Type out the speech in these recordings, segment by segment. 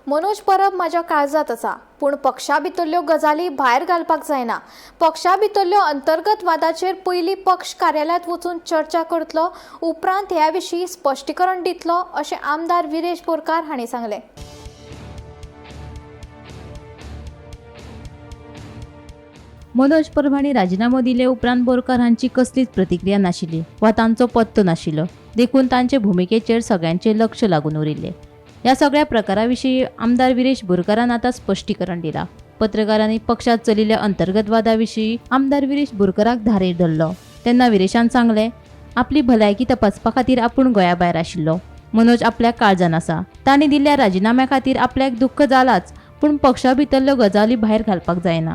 मनोज परब म्हाज्या काळजांत आसा, पूण पक्षा भितरल्यो गजाली भायर घालपाक जायना. पक्षा भितरल्यो अंतर्गत वादाचेर पयलीं पक्ष कार्यालयांत वचून चर्चा करतलो, उपरांत ह्या विशीं स्पश्टीकरण दितलो अशें आमदार विरेश बोरकार हांणी सांगलें. मनोज परब हांणी राजिनामो दिले उपरांत बोरकार हांची कसलीच प्रतिक्रिया नाशिल्ली वा तांचो पत्तो नाशिल्लो, देखून तांचे भुमिकेचेर सगळ्यांचें लक्ष लागून उरिल्लें. ह्या सगळ्या प्रकारा विशीं आमदार विरेश बोरकारान आतां स्पश्टीकरण दिलां. पत्रकारांनी पक्षांत चलिल्ल्या अंतर्गत वादा विशीं आमदार विरेश बोरकाराक धारेर धरलो तेन्ना विरेशान सांगलें, आपली भलायकी तपासपा खातीर आपूण गोंया भायर आशिल्लो. मनोज आपल्या काळजान आसा. तांणी दिल्ल्या राजिनाम्या खातीर आपल्याक दुख्ख जालाच, पूण पक्षा भितरल्यो गजाली भायर घालपाक जायना.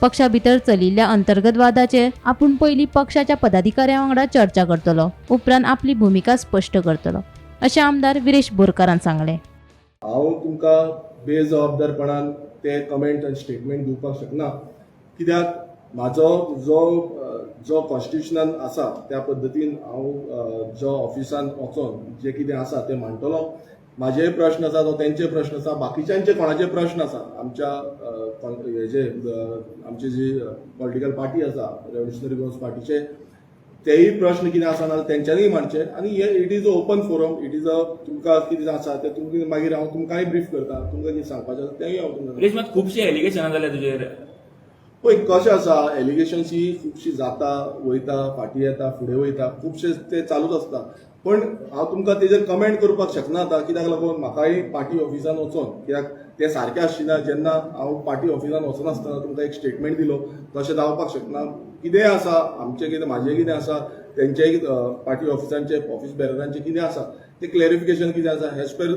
पक्षा भितर चलिल्ल्या अंतर्गत वादाचेर आपूण पयलीं पक्षाच्या पदाधिकाऱ्यां वांगडा चर्चा करतलो, उपरांत आपली भुमिका स्पश्ट करतलो अशें आमदार विरेश बोरकारान सांगलें. हांव तुमकां बेजबाबदारपणान ते कमेंट आनी स्टेटमेंट दिवपाक शकना, कित्याक म्हाजो जो जो कॉन्स्टिट्युशनान आसा त्या पद्दतीन हांव जो ऑफिसान वचोन जे कितें आसा तें मांडटलो. म्हाजेय प्रश्न आसा, तो तेंचे प्रश्न आसा, बाकीच्यांचे कोणाचे प्रश्न आसा. आमच्या हेजे आमची जी पॉलिटिकल पार्टी आसा रेव्होल्युशनरी गोवन्स पार्टीचे तेय प्रश्न कितें आसा ना तेंच्यांनीय मांडचे. आनी हे it is a open forum, it is a तुमकां कितें आसा तें तुमकां मागीर हांव तुमकांय ब्रीफ करता, तुमकां कितें सांगपाचें आसा तेंय हांव तुमकां. विरेश, मात खुबशे एलिगेशनां जाल्या तुजेर. पळय कशें आसा, एलिगेशन्स ही खुबशी जाता वयता, फाटीं येता, फुडें वयता, खुबशे ते चालूच आसता. पण हांव तुमकां तेजेर कमेंट करपाक शकना आतां, कित्याक लागून म्हाकाय पार्टी ऑफिसान वचोन, कित्याक तें सारकें आसचें ना. जेन्ना हांव पार्टी ऑफिसान वचनासतना तुमकां एक स्टेटमेंट दिलो तशें जावपाक शकना. कितेंय आसा आमचें, कितें म्हाजें कितें आसा, तेंचेय पार्टी ऑफिसांचे ऑफिस बेररांचें कितें आसा तें क्लॅरिफिकेशन कितें आसा as per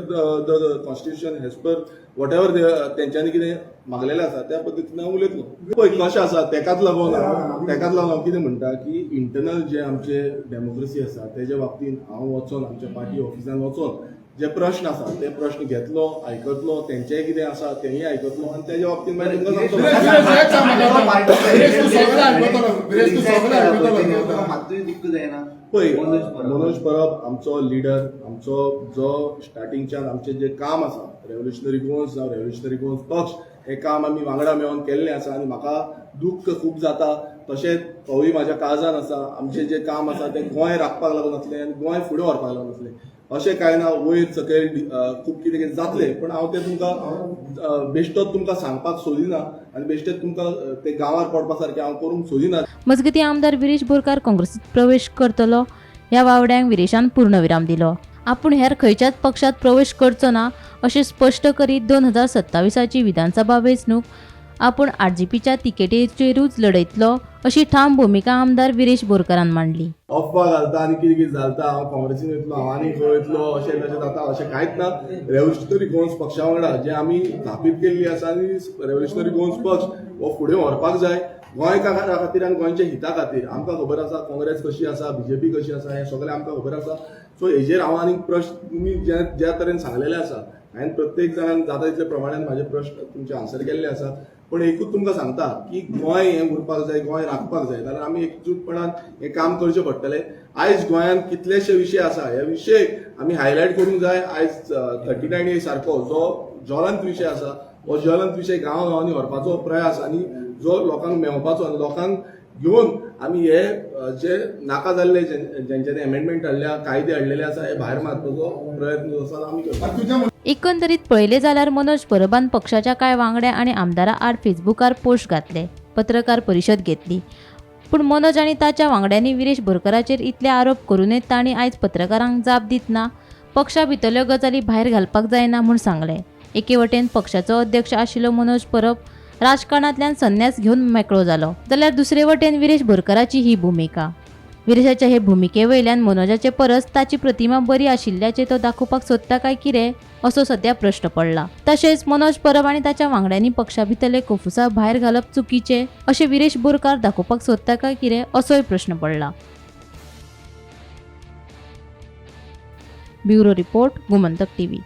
the constitution, as per whatever तेंच्यांनी कितें मागलेलें आसा त्या पद्दतीन हांव उलयतलो. पळय कशें आसा, तेकाच लागून हांव कितें म्हणटा की इंटरनल जे आमचे डेमोक्रेसी आसा तेज्या बाबतीन हांव वचोन आमच्या पार्टी ऑफिसान वचोन जे प्रश्न आसा ते प्रश्न घेतलो, आयकतलो, तेंचेय कितें आसा तेंय आयकतलो आनी तेज्या बाबतीन मागीर तुमकां सांगतलो. पळय मनोज परब आमचो लिडर, आमचो जो स्टार्टिंगच्यान आमचें जें काम आसा रेव्होल्युशनरी गोवन्स जावं रेव्होल्युशनरी गोवन्स पक्ष, हें काम आमी वांगडा मेळोन केल्लें आसा आनी म्हाका दुख्ख खूब जाता. तशेंच तोवूय म्हाज्या काळजान आसा. आमचें जें काम आसा तें गोंय राखपाक लागून आसलें आनी गोंय फुडें व्हरपाक लागून आसलें. अशें कांय ना वयर सकयल खूब कितें कितें जातलें, पण हांव तें तुमकां बेश्टोच तुमकां सांगपाक सोदिना आनी बेश्टेच तुमकां ते गांवार पडपा सारकें हांव करूंक सोदिना. मजगतीं, आमदार विरेश बोरकार काँग्रेसीत प्रवेश करतलो ह्या वावड्यांक विरेशान पूर्णविराम दिलो. आपूण हेर खंयच्याच पक्षात प्रवेश करचो ना अशें स्पश्ट करीत 2027ची विधानसभा वेंचणूक आपूण आरजीपीच्या तिकेटीचेरूच लढयतलो अशी ठाम भुमिका आमदार विरेश बोरकारान मांडली. अफवा घालता आनी कितें कितें घालता, हांव काँग्रेसीन वयतलो, हांव आनी खंय वयतलो, अशें तशें जाता, अशें कांयच ना. रेव्होल्युशनरी गोवन्स पक्षा वांगडा जे आमी स्थापीत केल्ली आसा आनी रेव्होल्युशनरी गोवन्स पक्ष हो फुडें व्हरपाक जाय गोंयकारा खातीर आनी गोंयच्या हिता खातीर. आमकां खबर आसा काँग्रेस कशी आसा, बीजेपी कशी आसा, हें सगळें आमकां खबर आसा. सो हेजेर हांव आनीक प्रश्न तुमी ज्या ज्या तरेन सांगलेले आसा, हांवें प्रत्येक जाणान जाता तितले प्रमाणान म्हाजे प्रश्न तुमचे आन्सर केल्ले आसा. पण एकूच तुमकां सांगता की गोंय हें उरपाक जाय, गोंय राखपाक जाय जाल्यार आमी एकजूटपणान हें काम करचें पडटलें. आयज गोंयांत कितलेशे विशय आसा, हे विशय आमी हायलायट करूंक जाय. आयज 39A सारको जो ज्वलंत विशय आसा, हो ज्वलंत विशय गांवा गांवांनी व्हरपाचो प्रयास आनी जो लोकांक मेवपाचो आनी लोकांक घेवन आमी हे जे नाका जाल्ले जेंच्यांनी एमेंडमेंट हाडल्या, कायदे हाडलेले आसा, हे भायर मारपाचो प्रयत्न जो आसा आमी करता. एकंदरीत पळयलें जाल्यार मनोज परबान पक्षाच्या कांय वांगड्या आनी आमदारां आड फेसबुकार पोस्ट घातले, पत्रकार परिशद घेतली, पूण मनोज आनी ताच्या वांगड्यांनी विरेश बोरकाराचेर इतले आरोप करूनय तांणी आयज पत्रकारांक जाप दितना पक्षा भितरल्यो गजाली भायर घालपाक जायना म्हूण सांगलें. एके वटेन पक्षाचो अध्यक्ष आशिल्लो मनोज परब राजकारणांतल्यान संन्यास घेवन मेकळो जालो, जाल्यार दुसरे वटेन विरेश बोरकाराची ही भुमिका. विरेशाच्या हे भुमिके वयल्यान मनोजाचे परस ताची प्रतिमा बरी आशिल्ल्याचें तो दाखोवपाक सोदता काय कितें असो सद्या प्रश्न पडला. तशेंच मनोज परब आनी ताच्या वांगड्यांनी पक्षा भितरले कोफुसांव भायर घालप चुकीचें अशें विरेश बोरकार दाखोवपाक सोदता काय कितें असोय प्रश्न पडला. Bureau report, Gomantak TV.